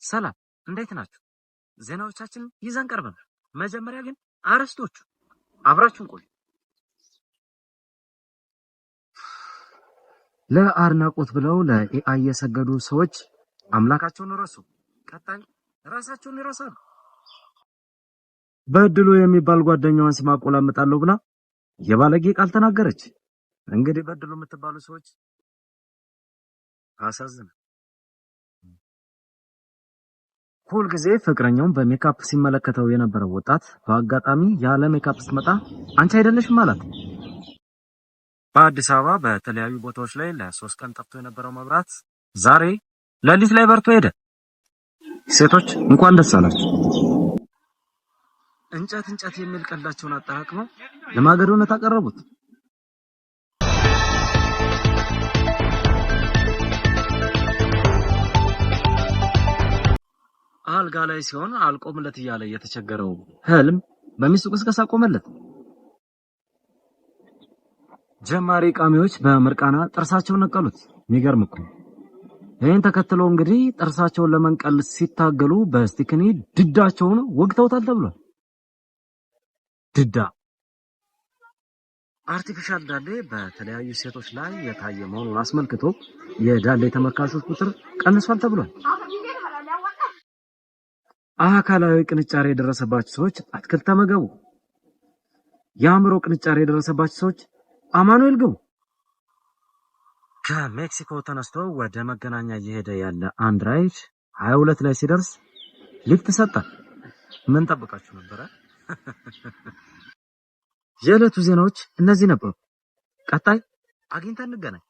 ሰላም፣ እንዴት ናችሁ? ዜናዎቻችንን ይዘን ቀርበናል። መጀመሪያ ግን አርዕስቶቹ፣ አብራችሁን ቆዩ። ለአድናቆት ብለው ለ AI የሰገዱ ሰዎች አምላካቸውን ረሱ። ቀጣይ ራሳቸውን ይረሳሉ። በድሉ የሚባል ጓደኛዋን ስም አቆላምጣለሁ ብላ የባለጌ ቃል ተናገረች። እንግዲህ በድሉ የምትባሉ ሰዎች አሳዝነ። ሁልጊዜ ፍቅረኛውን በሜካፕ ሲመለከተው የነበረው ወጣት በአጋጣሚ ያለ ሜካፕ ስትመጣ አንቺ አይደለሽም አላት። በአዲስ አበባ በተለያዩ ቦታዎች ላይ ለ3 ቀን ጠፍቶ የነበረው መብራት ዛሬ ሌሊት ላይ በርቶ ሄደ። ሴቶች እንኳን ደስ አላችሁ። እንጨት እንጨት የሚል ቀልዳቸውን አጠራቅመው ለማገዶነት አቀረቡት። አልጋ ላይ ሲሆን አልቆምለት እያለ የተቸገረው ህልም በሚስቱ ቅስቀሳ ቆመለት። ጀማሪ ቃሚዎች በምርቃና ጥርሳቸውን ነቀሉት። የሚገርም እኮ። ይህን ተከትሎ እንግዲህ ጥርሳቸውን ለመንቀል ሲታገሉ በስቲክኒ ድዳቸውን ወግተውታል ተብሏል። ድዳ artificial ዳሌ በተለያዩ ሴቶች ላይ የታየ መሆኑን አስመልክቶ የዳሌ ተመልካቾች ቁጥር ቀንሷል ተብሏል። አካላዊ ቅንጫሬ የደረሰባቸው ሰዎች አትክልት ተመገቡ። የአእምሮ ቅንጫሬ የደረሰባቸው ሰዎች አማኑኤል ግቡ። ከሜክሲኮ ተነስቶ ወደ መገናኛ እየሄደ ያለ አንድ ራይድ 22 ላይ ሲደርስ ሊፍት ሰጠ። ምን ጠብቃችሁ ነበረ? የዕለቱ ዜናዎች እነዚህ ነበሩ። ቀጣይ አግኝተን እንገናኝ።